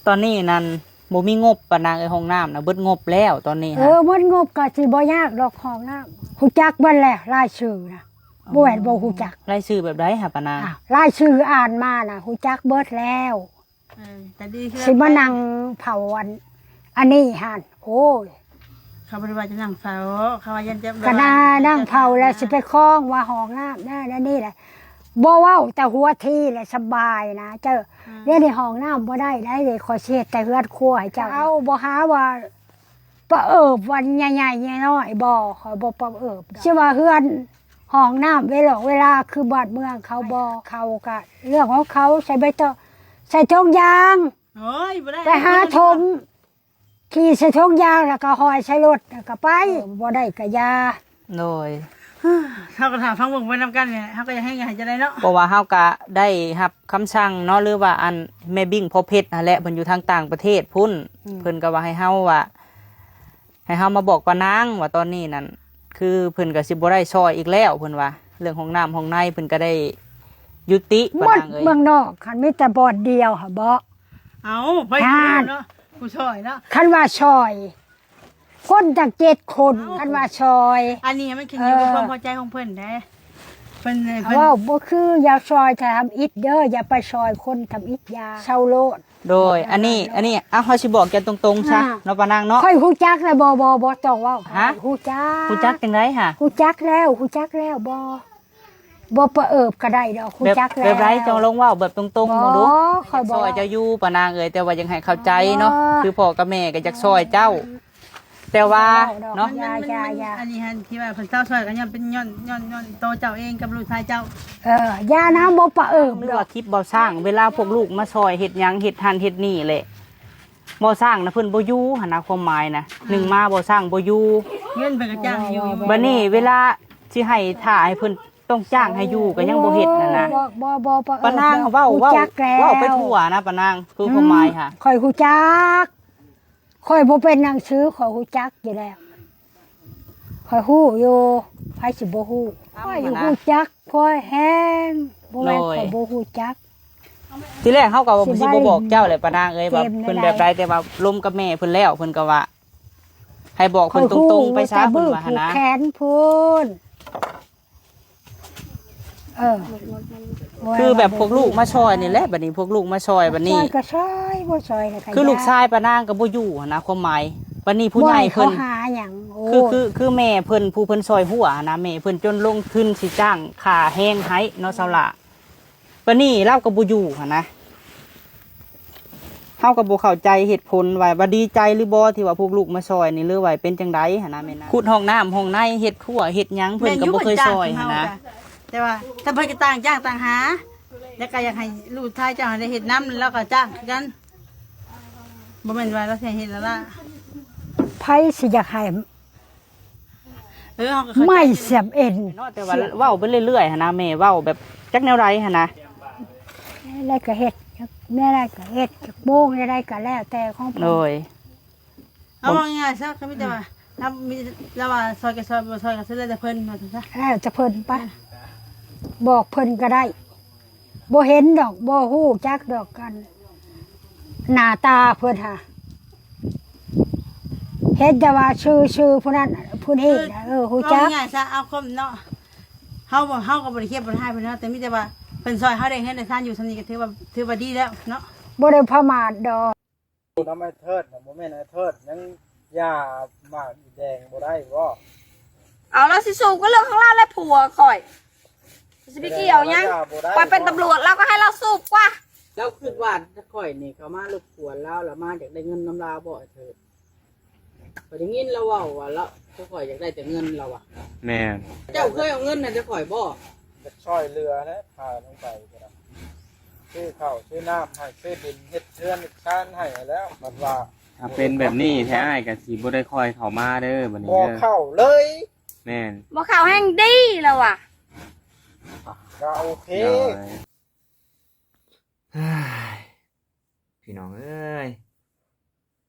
ຕອນນີ້ນັ້ນບໍ່ມີງົບ ປານາງເອີຍ ຫ້ອງນ້ຳນະ ເບິດງົບແລ້ວຕອນນີ້ ເອີ ຫັ້ນ ໝົດງົບກໍຊິບໍ່ຍາກດອກ ຫ້ອງນ້ຳ. ຮູ້ຈັກເບິດແຫຼະ ລາຍຊື່ນະ ບໍ່ແມ່ນບໍ່ຮູ້ຈັກ. ລາຍຊື່ແບບໃດຫະ ປານາງ? ອ້າວ ລາຍຊື່ອ່ານມານະ ຮູ້ຈັກເບິດແລ້ວ. ເອີ ກໍດີຄື ຊິມານັ່ງເຝົ້າອັນ ອັນນີ້ຫັ້ນ ໂອ້ຍ ເຂົາບໍ່ໄດ້ວ່າຈະນັ່ງເຝົ້າ ເຂົາວ່າຢ້ານຈະ ກໍນານັ່ງເຝົ້າແລ້ວ ຊິໄປຄ້ອງວ່າຫ້ອງນ້ຳນັ້ນອັນນີ້ແຫຼະ ບໍ່ເວົ້າແຕ່ຫົວທີແຫຼະ ສະບາຍນະເຈົ້າ. ອືມ ດຽວນີ້ຫ້ອງນ້ຳບໍ່ໄດ້ໃດ໋ ຂ້ອຍຊິເຮັດແຕ່ເຮືອນຄົວໃຫ້ເຈົ້າ. ເອົາ ບໍ່ຫາວ່າປະເອີບວ່າໃຫຍ່ໆນ້ອຍໆ ບໍ່ ຂ້ອຍບໍ່ປະເອີບດອກ. ຊິວ່າເຮືອນ ຫ້ອງນ້ຳເວລາ ເວລາຄືບ້ານເມືອງເຂົາບໍ່ ເຂົາກະເລື່ອງຂອງເຂົາ ໃສ່ໃບຕອງ ໃສ່ຖົງຢາງ ໂອ້ຍ ບໍ່ໄດ້ ໄປຫາຖົມ ຂີ່ໃສ່ຖົງຢາງ ແລ້ວກໍຫ້ອຍໃສ່ລົດ ແລ້ວກໍໄປ. ເອີ ບໍ່ໄດ້ກໍຢ່າ. ໂດຍ ເຮົາກໍຖ້າຟັງເບິ່ງໄປນຳກັນນີ້ແຫຼະ ເຮົາກໍຢາກໃຫ້ງ່າຍຈັ່ງໃດເນາະ ເພາະວ່າເຮົາກໍໄດ້ຮັບຄຳສັ່ງເນາະ ຫຼືວ່າອັນແມ່ບິ້ງພໍ່ເພັດຫັ້ນແຫຼະ ເພິ່ນຢູ່ທາງຕ່າງປະເທດພຸ້ນ. ອືມ ເພິ່ນກໍວ່າໃຫ້ເຮົາວ່າ ໃຫ້ເຮົາມາບອກປານາງວ່າຕອນນີ້ນັ້ນ ຄືເພິ່ນກໍຊິບໍ່ໄດ້ຊ່ອຍອີກແລ້ວ ເພິ່ນວ່າເລື່ອງຫ້ອງນ້ຳຫ້ອງໃນ ເພິ່ນກໍໄດ້ຍຸຕິ ປານາງເອີຍ. ເມືອງນອກຫັ້ນມີແຕ່ບ່ອນດຽວຫັ້ນບໍ? ເອົ້າ ໃຜ ຫັ້ນ ເນາະ ຜູ້ຊ່ອຍເນາະ ຄັນວ່າຊ່ອຍ ຄົນຕັ້ງເຈັດຄົນ ເອົ້າ ຄັນວ່າຊ່ອຍ ອັນນີ້ມັນຂຶ້ນຢູ່ກັບ ເອີ ຄວາມພໍໃຈຂອງເພິ່ນເດ້. ເພິ່ນ ເພິ່ນ ເວົ້າບໍ່ຄື ຢ່າຊ່ອຍທຳອິດເດີ ຢ່າໄປຊ່ອຍຄົນທຳອິດ ຢ່າ ເຊົາໂລດ. ໂດຍ ອັນນີ້ ອັນນີ້ ເອົາ ເຮົາຊິບອກກັນຕົງໆຊະ ອ່າ ເນາະ ປານາງເນາະ. ຂ້ອຍຮູ້ຈັກແລ້ວ ບໍ່ ບໍ່ ບໍ່ຕ້ອງເວົ້າ. ຮະ? ຮູ້ຈັກ. ຮູ້ຈັກຈັ່ງໃດຫະ? ຮູ້ຈັກແລ້ວ ຮູ້ຈັກແລ້ວ ບໍ່ ບໍ່ປະເອີບກໍໄດ້ດອກ ຮູ້ຈັກແລ້ວ. ແບບໃດ ເຈົ້າລອງເວົ້າແບບຕົງໆເບິ່ງດູ. ຂ້ອຍບໍ່ ຢາກຊ່ອຍເຈົ້າຢູ່ ປານາງເອີຍ ແຕ່ວ່າຢາກໃຫ້ເຂົ້າໃຈເນາະ ອໍ ຄືພໍ່ກັບແມ່ກໍຢາກຊ່ອຍເຈົ້າ. ແຕ່ວ່າເນາະ ອັນນີ້ຫັ້ນທີ່ວ່າເພິ່ນເຊົາຊ່ອຍກໍຍ້ອນເປັນ ຍ້ອນ ຍ້ອນ ຍ້ອນໂຕເຈົ້າເອງກັບລູກຊາຍເຈົ້າ. ເອີ ຢ່ານະ ບໍ່ປະເອີບດອກ. ວ່າຄລິບເບົາຊ້າງ ເວລາພວກລູກມາຊ່ອຍເຮັດຫຍັງ ເຮັດຫັ້ນເຮັດນີ້ແຫຼະ ເບົາຊ້າງນະເພິ່ນບໍ່ຢູ່ຫັ້ນນະ ຄວາມໝາຍນະ. ອືມ ໜຶ່ງມາເບົາຊ້າງບໍ່ຢູ່ ເງິນເພິ່ນກໍຈ້າງຢູ່. ບັດນີ້ເວລາຊິໃຫ້ ຖ້າໃຫ້ເພິ່ນຕ້ອງຈ້າງໃຫ້ຢູ່ກໍຍັງບໍ່ເຮັດຫັ້ນນະ. ບໍ່ ບໍ່ ບໍ່ປະເອີບ ປານາງເວົ້າ ເວົ້າ ເວົ້າໄປທົ່ວນະ ປານາງ ຄືຄວາມໝາຍຫະ. ອືມ ຂ້ອຍຮູ້ຈັກ ຂ້ອຍບໍ່ເປັນໜັງສື ຂ້ອຍຮູ້ຈັກຢູ່ແລ້ວ ຂ້ອຍຮູ້ຢູ່ ໃຜຊິບໍ່ຮູ້. ຂ້ອຍຮູ້ຈັກ ຂ້ອຍແຮງ ບໍ່ແມ່ນຂ້ອຍບໍ່ຮູ້ຈັກ. ທີແລກເຮົາກໍວ່າຊິບໍ່ບອກເຈົ້າແຫຼະ ປານາງເອີຍ ວ່າເພິ່ນແບບໃດ ແຕ່ວ່າລົມກັບແມ່ເພິ່ນແລ້ວ ເພິ່ນກໍວ່າໃຫ້ບອກເພິ່ນຕົງໆໄປຊະ ເພິ່ນວ່າຫັ້ນນະ. ແຂນພຸ້ນ ເອີ ຄືແບບພວກລູກມາຊ່ອຍນີ້ແຫຼະ. ບັດນີ້ພວກລູກມາຊ່ອຍ ບັດນີ້ຊ່ອຍກໍຊ່ອຍ ບໍ່ຊ່ອຍກໍ ຄືລູກຊາຍປານາງກໍບໍ່ຢູ່ຫັ້ນນະ ຄວາມໝາຍ. ບັດນີ້ຜູ້ໃຫຍ່ເພິ່ນ ເຂົາຫາຫຍັງ ໂອ້ ຄື ຄື ຄືແມ່ເພິ່ນ ຜູ້ເພິ່ນຊ່ອຍຫົວຫັ້ນນະ ແມ່ເພິ່ນຈົນລົງທຶນຊິຈ້າງຄ່າແຮງໃຫ້ເນາະ ສາວຫຼ້າ. ປານນີ້ລາວກໍບໍ່ຢູ່ຫັ້ນນະ ເຮົາກໍບໍ່ເຂົ້າໃຈເຫດຜົນວ່າ ວ່າດີໃຈຫຼືບໍ່ທີ່ວ່າພວກລູກມາຊ່ອຍນີ້ ຫຼືວ່າເປັນຈັ່ງໃດຫັ້ນນະ. ແມ່ນນະ ຂຸດຫ້ອງນ້ຳຫ້ອງໃນ ເຮັດຄົວເຮັດຫຍັງ ເພິ່ນກໍບໍ່ເຄີຍຊ່ອຍຫັ້ນນະ. ແມ່ນຢູ່ ເພິ່ນຈ້າງເຮົາ ແຕ່ວ່າຖ້າເພິ່ນກໍຕ່າງຈ້າງຕ່າງຫາ ແລ້ວກໍຢາກໃຫ້ລູກຊາຍເຈົ້າໄດ້ເຮັດນຳ ແລ້ວກໍຈ້າງຄືກັນ ບໍ່ແມ່ນວ່າລາວຊິເຮັດແລ້ວລະ. ໃຜຊິຢາກໃຫ້ ເອີ ເຮົາກໍເຂົ້າໃຈ ໄມ້ສຽບເອັນ ເນາະ ແຕ່ວ່າເວົ້າໄປເລື້ອຍໆຫັ້ນນະ ແມ່ເວົ້າແບບຈັກແນວໃດຫັ້ນນະ. ແນວໃດກໍເຮັດ ແນວໃດກໍເຮັດ ຈັກໂມງແນວໃດກໍແລ້ວແຕ່ຂອງເພິ່ນ. ໂດຍ ເອົາ ເວົ້າງ່າຍໆຊະ ກໍມີແຕ່ວ່າ ອືມ ລາວມີ ລາວວ່າຊ່ອຍກໍຊ່ອຍ ບໍ່ຊ່ອຍກໍສຸດແລ້ວແຕ່ເພິ່ນ ວ່າຊັ້ນຊະ. ແລ້ວແຕ່ເພິ່ນໄປ ບອກເພິ່ນກໍໄດ້. ບໍ່ເຫັນດອກ ບໍ່ຮູ້ຈັກດອກ ອັນ ໜ້າຕາເພິ່ນຫາ ເຫັນແຕ່ວ່າຊື່ໆ ຜູ້ນັ້ນຜູ້ນີ້ນະ ເອີ ຮູ້ຈັກ. ເວົ້າງ່າຍໆຊະ ເອົາຄວາມເນາະ ເຮົາບໍ່ ເຮົາກໍບໍ່ໄດ້ຄຽດບໍ່ຮ້າຍເພິ່ນເນາະ ແຕ່ມີແຕ່ວ່າເພິ່ນຊ່ອຍເຮົາໄດ້ເຮືອນໄດ້ຊານຢູ່ສ່ຳນີ້ ກໍຖືວ່າ ຖືວ່າດີແລ້ວເນາະ ບໍ່ໄດ້ປະໝາດດອກ. ນຳອ້າຍເທີດນະ ບໍ່ແມ່ນອ້າຍເທີດຍັງຢ່າໝາກອີແດງບໍ່ໄດ້ບໍ? ເອົາ ລາວຊິສູບກໍເລື່ອງຂອງລາວແຫຼະ ຜົວຂ້ອຍ ຊິໄປກ່ຽວຫຍັງ? ຂ້ອຍເປັນຕຳຫຼວດ ລາວກໍໃຫ້ລາວສູບກວ່າ. ລາວຄິດວ່າຂ້ອຍນີ້ເຂົ້າມາລົບກວນລາວ ລາວມາຢາກໄດ້ເງິນນຳລາວບໍອ້າຍເທີດ? ຂ້ອຍໄດ້ຍິນລາວເວົ້າວ່າລາວ ຂ້ອຍຢາກໄດ້ແຕ່ເງິນລາວວ່າ. ແມ່ນ. ເຈົ້າເຄີຍເອົາເງິນໃຫ້ແຕ່ຂ້ອຍບໍ? ຢາກຊ່ອຍເຫຼືອແຫຼະ ພາລົງໄປກໍໄດ້ ຊື້ເຂົ້າຊື້ນ້ຳໃຫ້ ຊື້ດິນເຮັດເຮືອນເຮັດຊານໃຫ້ແລ້ວ ບັດວ່າ ຖ້າເປັນແບບນີ້ແທ້ ອ້າຍກໍຊິບໍ່ໄດ້ຄ່ອຍເຂົ້າມາເດີ ບັດນີ້ເດີ ບໍ່ເຂົ້າເລີຍ. ແມ່ນ ບໍ່ເຂົ້າແຮ່ງດີແລ້ວວ່າ. ກໍໂອເຄ. ໂດຍ ເຮີ້ຍ ພີ່ນ້ອງເອີຍ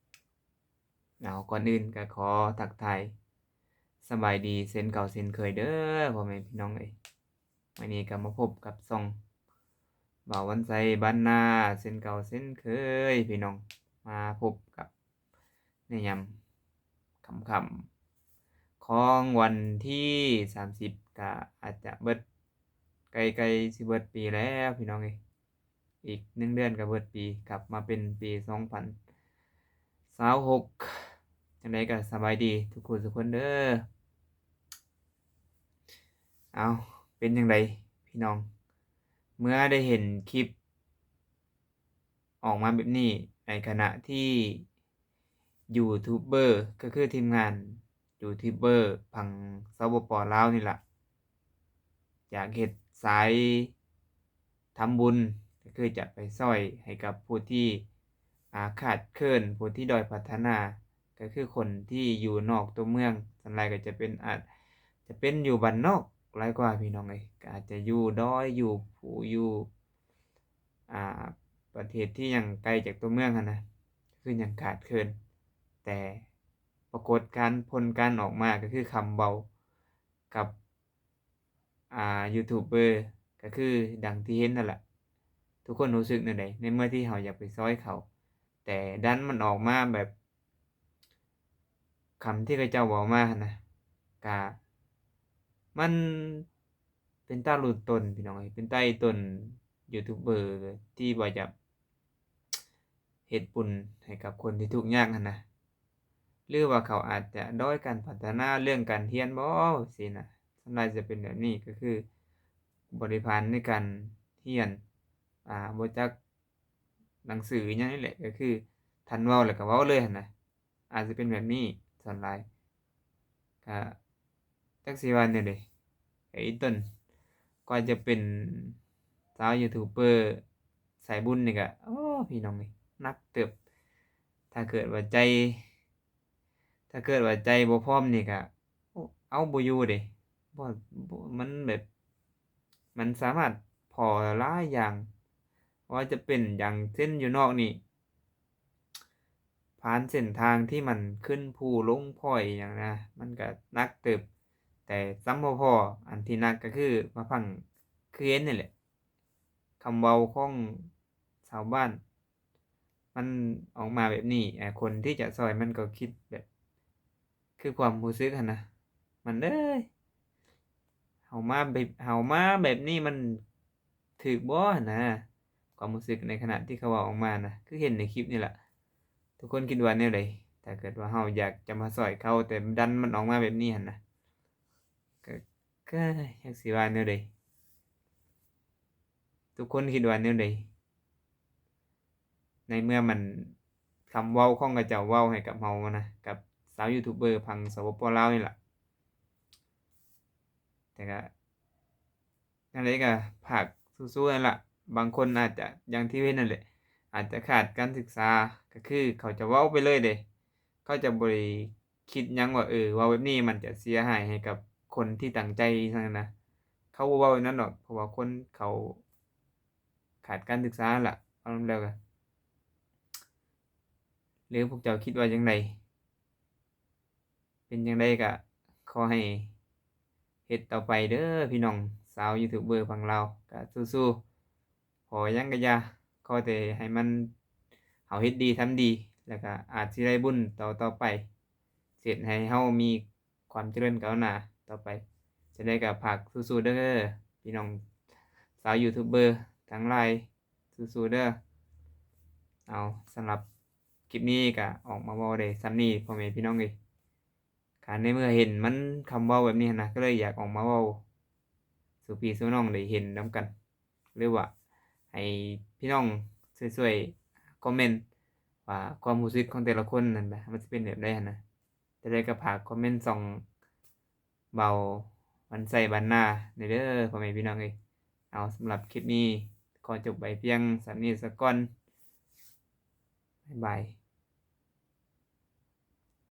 ເອົາ ກ່ອນອື່ນກໍຂໍທັກທາຍສະບາຍດີເຊັ່ນເກົ່າເຊັ່ນເຄີຍເດີ ພໍ່ແມ່ພີ່ນ້ອງເອີຍ. ມື້ນີ້ກໍມາພົບກັບຊ່ອງບ່າວວັນໄຊບ້ານນາເຊັ່ນເກົ່າເຊັ່ນເຄີຍ ພີ່ນ້ອງ. ມາພົບກັບໃນຍາມຄ່ຳໆຂອງວັນທີສາມສິບ ກະອາດຈະເບິດ ໃກ້ໆຊິເບິດປີແລ້ວພີ່ນ້ອງເອີຍ. ອີກໜຶ່ງເດືອນກໍເບິດປີ ກັບມາເປັນປີສອງພັນຊາວຫົກ. ຈັ່ງໃດກໍສະບາຍດີທຸກຜູ້ທຸກຄົນເດີ. ເອົາ ເປັນຈັ່ງໃດພີ່ນ້ອງ ເມື່ອໄດ້ເຫັນຄລິບອອກມາແບບນີ້ ໃນຂະນະທີ່ຢູທູບເບີ ກໍຄືທີມງານຢູທູບເບີຝັ່ງ ສປປ ລາວນີ້ລະ ຢາກເຮັດສາຍທຳບຸນ ກໍຄືຈະໄປຊ່ອຍໃຫ້ກັບຜູ້ທີ່ ອາ ຂາດເຂີນ ຜູ້ທີ່ດ້ອຍພັດທະນາ ກໍຄືຄົນທີ່ຢູ່ນອກຕົວເມືອງ. ສ່ວນຫຼາຍກໍຈະເປັນ ອາດຈະເປັນຢູ່ບ້ານນອກຫຼາຍກວ່າພີ່ນ້ອງເອີຍ ກໍອາດຈະຢູ່ດອຍ ຢູ່ພູ ຢູ່ ອາ ປະເທດທີ່ຍັງໄກຈາກຕົວເມືອງຫັ້ນນະ ຄືຍັງຂາດເຂີນ. ແຕ່ປາກົດການ ຜົນການອອກມາກໍຄືຄຳເວົ້າກັບ ອາ ຢູທູບເບີ ກໍຄືດັ່ງທີ່ເຫັນນັ້ນລະ. ທຸກຄົນຮູ້ສຶກແນວໃດ ໃນເມື່ອທີ່ເຮົາຢາກໄປຊ່ອຍເຂົາ ແຕ່ດັນມັນອອກມາແບບ ຄຳທີ່ເຂົາເຈົ້າເວົ້າມາຫັ້ນນະ ກະມັນເປັນຕາລຸຕົນພີ່ນ້ອງເອີຍ ເປັນຕາອີຕົນຢູທູບເບີທີ່ວ່າຈະເຮັດບຸນໃຫ້ກັບຄົນທີ່ທຸກຍາກຫັ້ນນະ ຫຼືວ່າເຂົາອາດຈະດ້ອຍການພັດທະນາເລື່ອງການຮຽນບໍ ຊີ້ນະ. ສ່ວນຫຼາຍຈະເປັນແບບນີ້ ກໍຄືບໍລິພານໃນການຮຽນ ອາ ບໍ່ຈັກ ໜັງສືອີຫຍັງນີ້ແຫຼະ ກໍຄືທ່ານເວົ້າແລ້ວກໍເວົ້າເລີຍຫັ້ນນະ ອາດຈະເປັນແບບນີ້ສ່ວນຫຼາຍ. ກະຈັກຊິວ່າແນວໃດ ກະອີຕົນ ກວ່າຈະເປັນຊາວຢູທູບເບີສາຍບຸນນີ້ກະ ໂອ້ ພີ່ນ້ອງເອີຍ ໜັກເຕີບ. ຖ້າເກີດວ່າໃຈ ຖ້າເກີດວ່າໃຈບໍ່ພ້ອມນີ້ກະ ໂອ້ ເອົາບໍ່ຢູ່ເດ້ ບໍ່ ບໍ່ ມັນແບບ ມັນສາມາດພໍ້ຫຼາຍຢ່າງ ບໍ່ວ່າຈະເປັນຢ່າງເຊັ່ນຢູ່ນອກນີ້ ຜ່ານເສັ້ນທາງທີ່ມັນຂຶ້ນພູລົງພອຍອີຫຍັງນະ ມັນກະໜັກເຕີບ ແຕ່ສ່ຳບໍ່ພໍ ອັນທີ່ໜັກກໍຄືມາຟັງຄືເຫັນນີ້ແຫຼະ ຄຳເວົ້າຂອງຊາວບ້ານ ມັນອອກມາແບບນີ້ ອາ ຄົນທີ່ຈະຊ່ອຍມັນກໍຄິດແບບ ຄືຄວາມຮູ້ສຶກຫັ້ນນະ ມັນເອີຍ ເຮົາມາແບບ ເຮົາມາແບບນີ້ມັນຖືກບໍ່ຫັ້ນນະ ຄວາມຮູ້ສຶກໃນຂະນະທີ່ເຂົາເວົ້າອອກມານະ ຄືເຫັນໃນຄລິບນີ້ລະ. ທຸກຄົນຄິດວ່າແນວໃດ ຖ້າເກີດວ່າເຮົາຢາກຈະມາຊ່ອຍເຂົາ ແຕ່ດັນມັນອອກມາແບບນີ້ຫັ້ນນະ ກໍ ກໍຈັກຊິວ່າແນວໃດ ທຸກຄົນຄິດວ່າແນວໃດ? ໃນເມື່ອມັນ ຄຳເວົ້າຂອງເຂົາເຈົ້າເວົ້າໃຫ້ກັບເຮົານະ ກັບຊາວຢູທູບເບີຝັ່ງ ສປປ ລາວ ນີ້ລະ ແຕ່ກະ ຈັ່ງໃດກະຝາກສູ້ໆນັ້ນລະ. ບາງຄົນອາດຈະ ຢ່າງທີ່ເຫັນນັ້ນແຫຼະ ອາດຈະຂາດການສຶກສາ ກະຄືເຂົາຈະເວົ້າໄປເລີຍເດ້ ເຂົາຈະບໍ່ໄດ້ ຄິດຫຍັງວ່າ ເອີ ເວົ້າແບບນີ້ມັນຈະເສຍຫາຍໃຫ້ກັບຄົນທີ່ຕັ້ງໃຈຊັ້ນນະ. ເຂົາບໍ່ເວົ້າແນວນັ້ນດອກ ເພາະວ່າຄົນເຂົາຂາດການສຶກສາລະ ເວົ້ານຳແລ້ວກະ ຫຼືພວກເຈົ້າຄິດວ່າຈັ່ງໃດ? ເປັນຈັ່ງໃດກະຂໍໃຫ້ເຮັດຕໍ່ໄປເດີພີ່ນ້ອງຊາວຢູທູບເບີຝັ່ງລາວ ກະສູ້ໆ. ຂໍຫຍັງກະຢ່າ ຂໍແຕ່ໃຫ້ມັນ ເຮົາເຮັດດີທຳດີ ແລ້ວກະອາດຊິໄດ້ບຸນຕໍ່ໆໄປ ເຮັດໃຫ້ເຮົາມີຄວາມຈະເລີນກ້າວໜ້າຕໍ່ໄປ. ຈັ່ງໃດກະຝາກສູ້ໆເດີພີ່ນ້ອງຊາວຢູທູບເບີທັງຫຼາຍ ສູ້ໆເດີ. ເອົາ ສຳລັບຄລິບນີ້ກະອອກມາເວົ້າໄດ້ສ່ຳນີ້ ພໍ່ແມ່ພີ່ນ້ອງເອີຍ. ກະໃນເມື່ອເຫັນມັນ ຄຳເວົ້າແບບນີ້ຫັ້ນນະ ກໍເລີຍຢາກອອກມາເວົ້າສູ່ພີ່ສູ່ນ້ອງໄດ້ເຫັນນຳກັນ ຫຼືວ່າໃຫ້ພີ່ນ້ອງຊ່ວຍໆຄອມເມັນວ່າຄວາມຮູ້ສຶກຂອງແຕ່ລະຄົນນັ້ນນະ ມັນຊິເປັນແບບໃດຫັ້ນນະ. ຈັ່ງໃດກໍຝາກຄອມເມັນຊ່ອງເບົາວັນໄຊບ້ານນາແດ່ເດີ ພໍ່ແມ່ພີ່ນ້ອງເອີຍ. ເອົາ ສຳລັບຄລິບນີ້ຂໍຈົບໄວ້ພຽງສ່ຳນີ້ສາກ່ອນ. ບາຍບາຍ.